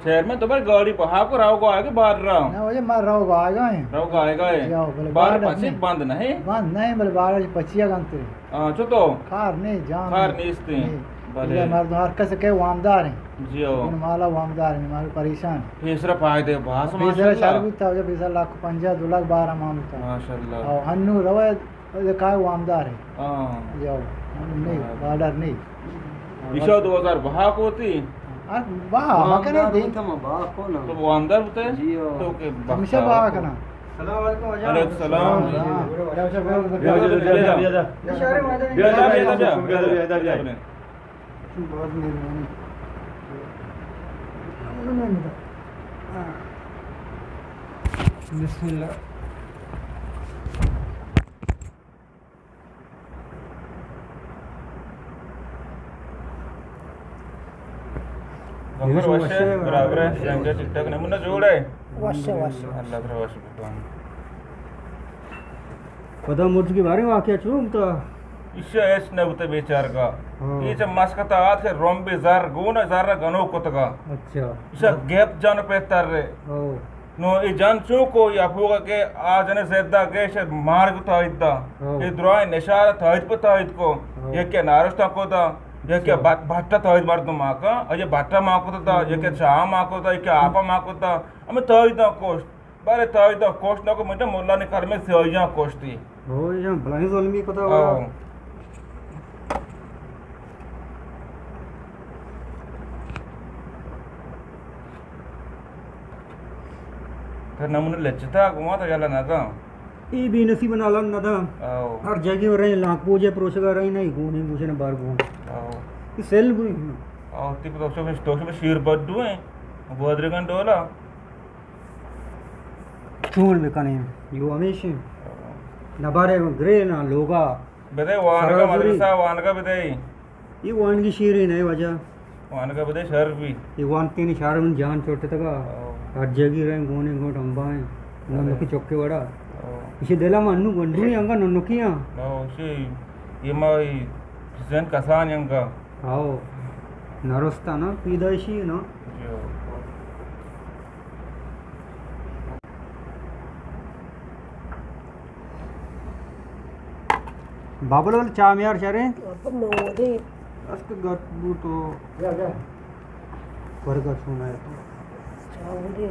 چیئرمین، تو بھائی گاڑی بہا کو، روگ آئیگے بارڈر ءَ؟ نہ واجہ، ما روگ آئیگا ایں۔ روگ آئیگا ایں۔ جی ہاں، بلے بارڈر بارڈر پچی نہیں۔ بند نہیں؟ بند نہیں، بلے بارڈر پچی ءَ گنت۔ ہاں، چو تو؟ کار نہیں، جان کار نہیں۔ نیست ایں۔ نہیں۔ بلے۔ یہ مردم ہر کس کے وامدار ایں۔ جی ہو۔ ان مالا وامدار ایں، مالا پریشان۔ پیسرا فائدے باز، پیسرا ماشاءاللہ۔ شر بوتا، واجہ پیسرا لاکھ پنجاہ، دو لاکھ بارہ ماہ بوتا۔ ماشاءاللہ۔ او ہنو روے، یہ کار وامدار ایں۔ ہاں۔ جی ہو۔ نہیں، ہاں۔ بارڈر نہیں۔ ایشا دو ہزار بہا کو تھی؟ آ، بہا، ما کنے دے۔ وامدار بوتا ما بہا کو نا۔ تو وامدار بوتا ہے؟ جی ہو۔ تو کہ ہمیشہ بہا بہا کو۔ کنا۔ السلام علیکم واجہ۔ وعلیکم السلام۔ ہاں۔ بیا، بیا، بیا، بیا۔ بیا، بیا، بیا، بیا۔ بیا، بیا، بیا، بیا۔ بہت مہربانی۔ بسم اللہ۔ گمبر وش ئے؟ وش ئے، برابر ئے، سنگت ٹھیک ٹھاک، نمونہ جوڑ ئے؟ وش ئے، وش ئے۔ اللہ ترا وش بکن۔ پدا مرچی باریں واقعہ چون بوتا؟ ایشا ہچ نہ بوتا بیچارگا۔ ہاں۔ اے چہ مسکتا آت کہ رمبے زر گون، زر گنوک کتگا۔ اچھا۔ ایشا گپ جن پہ تر رے۔ ہاں۔ نو اے جن چو کو یا پوگا کہ آ جن زیدہ گیش مار کو تائید دا۔ ہاں۔ اے درائیں نشار تائید پہ تائید کو۔ ہاں۔ یکے نارشتہ کو دا، یکے اچھا۔ بٹ-، بٹا تائید مردم آکا، اے بٹا ما کو دا، ہاں۔ یکے چاہ ما کو دا، یکے آپا ما کو دا، ہمیں تائید کوشت۔ بارے تائید کوشت نہ کو، مجھے مولا نے کلمے سیاہیاں کوشتی۔ ہو، یہ بلائیں ظلمی کتا ہوا۔ ہاں۔ پھر نمونہ لچتا گوا تو یلا نہ دا۔ ای بے نصیب نالان نہ دا۔ او۔ ہر جگہ رہے، لانک پوجے پروشگا رہے، نہیں گونے گوشے نہ بار گون۔ او۔ یہ سیل بوئی۔ او، تی پتہ تو شیر بڈو ہیں، گودریگن ڈولا۔ چون بکنیں؟ یو ہمیش انت۔ نبارے گرے نا لوگا۔ بدے وانگا، سرازوری۔ مدرسہ وانگا بدے۔ یہ وانگی شیریں نئے واجہ۔ وانگا بدے شر بی۔ یہ وانتینی شار من جان چوٹتگا۔ او۔ ہر جگی رہیں گونے گوٹ امبائیں۔ نہ ارے۔ نکی چکے وڑا۔ او۔ اسی دلا من انو گنڈو ہی انگا ننکی ہاں۔ او، اسی یہ ما یہ زن کسان انگا۔ ہاؤ، نرستا نا، پیدائشی نا۔ جی ہاؤ۔ بابل ول چاہ میار شریں؟ اب مودی۔ اس کے گٹ بو تو۔ ورگا سونا ہے تو۔ چاہ ودی۔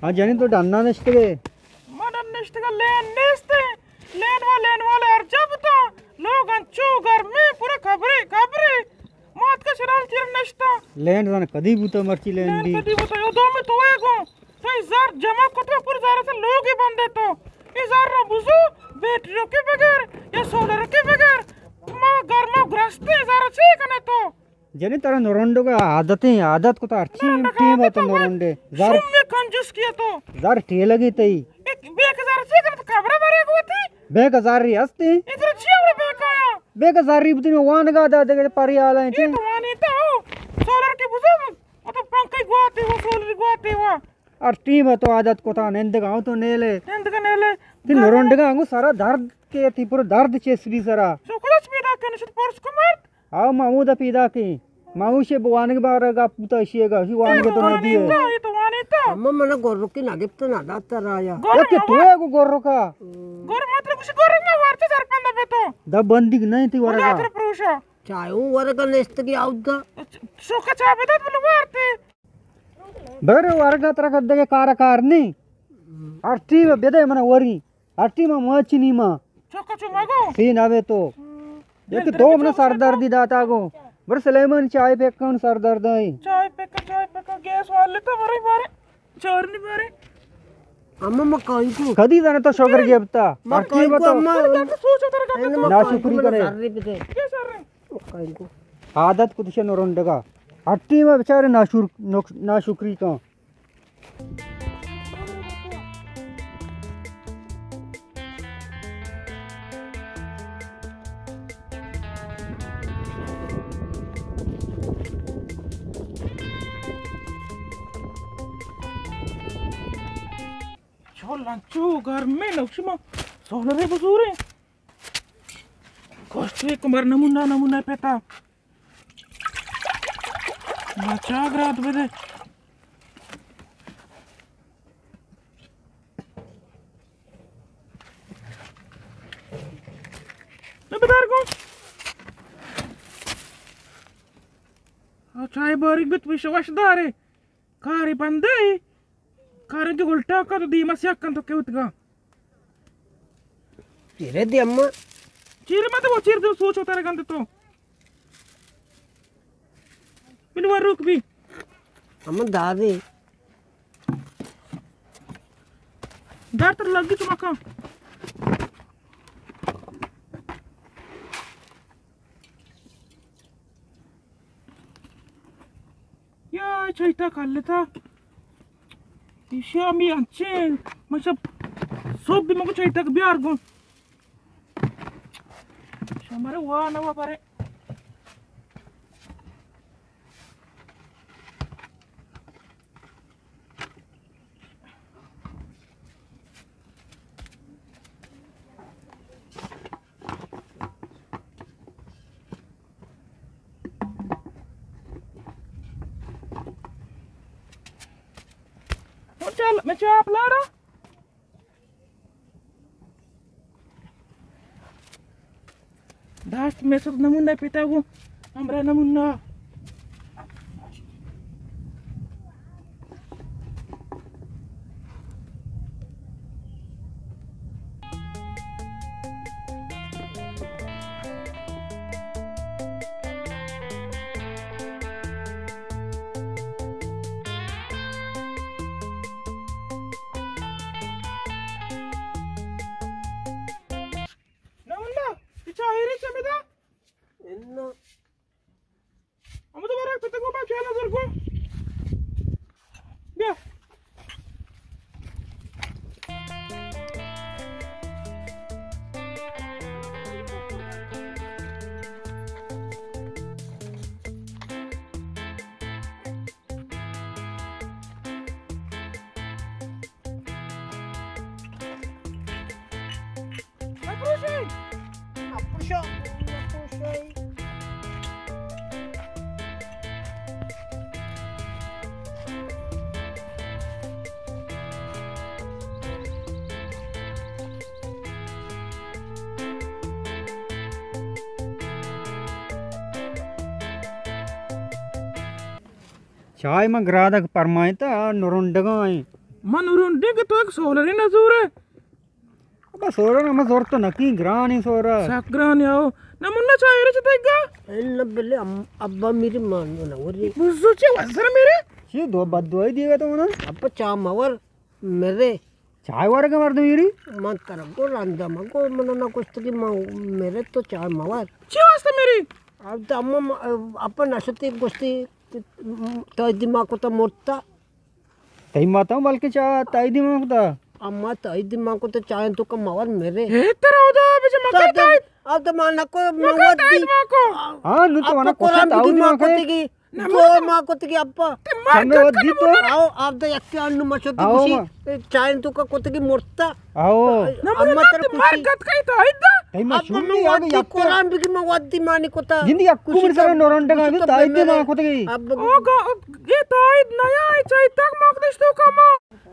ہاں جنین، تو ڈنا نشتگے؟ ما ڈن نشتگا، لین نیستے۔ لین وا، لین والے ہر جا بتا۔ لوگ انچو گرمیں، پورا کبرے، کبرے۔ ما اتکا شرال چیر نشتا۔ لین زن کدی بوتا مرچی لین لین دی؟ کدی بوتا؟ او دومی تو اے گو۔ تو اے زر جمع کتگا، پورا زر سے لوگے بندے تو۔ اے زر را بزو، بیٹریوں کے بغیر یا سولر کے بغیر۔ ما گرما گرستے، زر چے کنے تو؟ جنی ترا نرنڈگ ء عادتیں، عادت کتا ہرچی نرنڈگ ٹیم ء عادت تو ء نرنڈے۔ زر شومیں کنجوس کیا تو۔ زر ٹیلگی تئی۔ ایک بیک زر چی کرت، کبر برے گوتی۔ بیک زر ری ہستی۔ ادھر چی ہمیں بیک آیا؟ بیک زر ری بوتی وانگا دا دگہ پری آلا انتی۔ یہ تو وانی تا ہو۔ سولر کی بزم، وہ تو پنکھے گواتے ہو، سولر گواتے ہو۔ ہر ٹیم ء تو عادت کتا نندگا ہوں تو نیلے۔ نندگا نیلے۔ تی نرنڈگا ہنگو سرا درد کے تی پر درد چیس بی سرا۔ شکلش پیدا کنشت پرس کو مرد۔ آ، ما ہمودا پیداکیں۔ ما ہوشے بوانگ بارگا پوتا اشیگا، ہی وانگ تو نہ دیے۔ تو وانیتا، یہ تو وانیتا۔ اما منا گورکی نہ گپت نہ داتا رایا۔ گور یکی تو موا۔ ہے گو گورکا۔ گور مطلب کچھ گور نہ وارتے سرپند بے تو۔ دا بندیگ نہیں تی ورگا۔ مجھے پروشا۔ چاہے اون ورگا نشتگی آؤدا۔ شوکا چاہ بدات بلو وارتے۔ بگر ورگا ترا کدگے کارا کار نہیں۔ ہر ٹیم بدے منا وری۔ ہر ٹیم ء ماچی نیما۔ چکا چو مگو۔ سین آوے تو۔ ہم۔ یک دل تو درد من چو سردردی داتا گو۔ بر سلیمان چائے پیکن سردرد آئی۔ چائے پیکن، چائے پیکن، گیس والے تو برے بارے۔ چارنی بارے۔ اما مکائی کو۔ کدی زانے تو شوگر گپتا۔ مکائی کو اما۔ سوچو تر گپتا۔ ناشکری کرے۔ سر ری پتے۔ کیا سر ری؟ مکائی کو۔ عادت کتش نرنڈگا۔ ہر ٹیم بیچارے ناشر-، نک-، ناشکری کن۔ او لنچو گرمیں نوشی ما سولرے بزوریں۔ کشتی کمر نمونہ نمونہ پتا۔ ما چاگ رات بدے۔ نہ بدار گوں۔ آ چائے باریک بیت، وش وش دارے۔ کارے بندے۔ کارے کہ الٹا کا تو دیما سیاہ کن تو کیوت گا۔ چیرے دی اما۔ چیر مت وہ چیر دے سوچ ہوتا رگن تو۔ بل وروک بی۔ ہم دادے۔ در تر لگی چمکا۔ یا چیتا کلتا۔ ایشی ہمی انچیں مشب صبح بھی مگو چیتا بیار گون۔ شمارے وا نہ وا پرے۔ چل، میں چاپ لاڑا۔ داشت میسر نمونہ پیتا گو، ہمرا نمونہ۔ نہ واللہ، اے چاہ ایرے چہ بدا؟ اناں۔ ہمود برا پتگو با کیا نظر کو۔ بیا۔ چائے من گرادگ پرمائینتا، نرنڈگاں ایں۔ من نرنڈیں کہ تو ایک سولرے نہ زورے۔ ابا سولر ہم زور تو نکی، گرانی سولر۔ سک گرانی آؤ۔ نہ منا چائے رچ تیگا۔ الا بلے ام-، ابا میری مان نہ وری۔ بزو چے وزر میرے؟ چی دو بدوائی دیگا تو نا؟ ابا چا مور۔ مرے۔ چائے ورگ مردم ایری؟ من ترا گو رندا من گو من نہ گوشتگی من مرے تو چائے مور۔ چی واسطہ میری؟ اب تو اما م-، اپا نشتی گوشتی تای دیما کتا مرتا۔ تئی ماتا بلکہ چا تای دیما کتا۔ اما تای دیما کتا چائے تو کا مور مرے۔ اے ترا خدا بجے مکا تای۔ اب تو من نکو مور دی۔ ہاں، نو تو منا کتا تای دیما کتا۔ نہ، دو ماہ کتگی ابا۔ تے مار چمے گت ودی تو۔ آؤ، آپ دا یکی انو مچو تی آؤ خوشی۔ ما۔ چائن تو کا کتگی مرتا۔ آؤ۔ نہ، اما تر تے مار خوشی۔ گت کئی تو ہیدا۔ تئی ما ابا شوم من نہیں آگے وادی یکتا۔ قرآن بگی من وادی مانی کتا۔ جندی یک کمر سر نورنڈگا تو تائید ما کتگی۔ ابا۔ او گا، اے تائید نیا، اے چاہی تک مقدش تو کما۔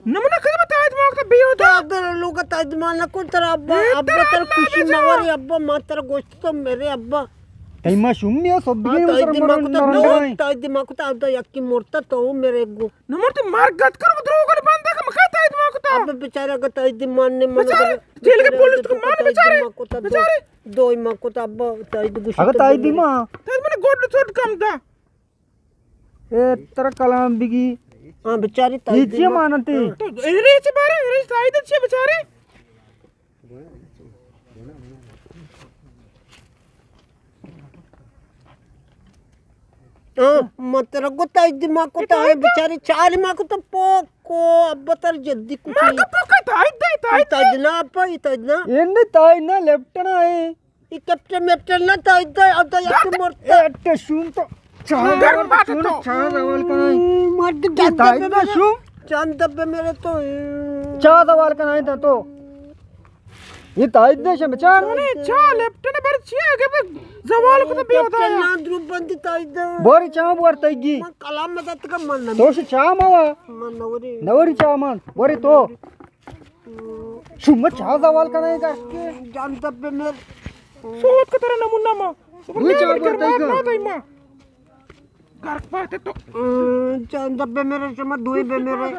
نمونہ کدی بتاید ما وقت بیو تو۔ تو ادھر لوگ تائید ما نکن تر ابا، اے ابا تر تر اللہ خوشی بجا۔ ماوری ابا، ما تر گوشت تو میرے ابا۔ تئی ما شوم نیا سب ہاں، بگی تائید ما کتا، نورنڈگا۔ تائید ما کتا، ابا یکی مرتا تو میرے گو۔ نہ مرتا مار گت کر، دروگ بندہ کا مکا تائید ما کتا۔ ابا بیچارہ کا تائید مان نے من بیچارے، جیل کے پولیس تو مان بیچارے، بیچارے۔ دو ما کتا ابا تائید گوشت اگر تائید ما۔ تائید من گوڈ سوٹ کم دا۔ اے ترا کلام بگی۔ ہاں، بیچاری تائید ہیچی ما۔ مانتے۔ ہاں۔ تو ایرے چے بارے، ایرے تائید چے بیچارے؟ ہاں، ما ترا گو تائید ما کتا ہے، بیچاری چار ما کتا پوکو، ابا تر جدی کچھ ما نہیں۔ تو پوکا تائید دے، تائید دے۔ تائید نہ، ابا، تائید نہ۔ اندے تائید نہ، لیپٹنا ہے۔ ای کیپٹن میپٹن نہ تائید دے، اب تو یک مرتا۔ اے اٹے شوم تو۔ چار گرم بات تو۔ چار اول کنائی۔ مرد اے تائید نہ شوم۔ چاند دبے میرے تو۔ چا زوال کنائیں تاں تو؟ یہ تائید دے شم چا؟ چا لیپٹن بر چیا کہ زوال کو تو بے ہوتا ہے۔ نان درو بندی تائید دے۔ بوری چا بور تیگی۔ من کلام مدد کا من نہ۔ تو شو چا موا؟ من نوری۔ نوری چا من۔ بوری تو۔ شما چا زوال کنائیں کر کے؟ جان دب مر۔ سوت کا ترا نمونہ ما۔ دوی چا بور تیگا۔ گرک پاتے تو۔ جان دب مر، شما دوی بے مر۔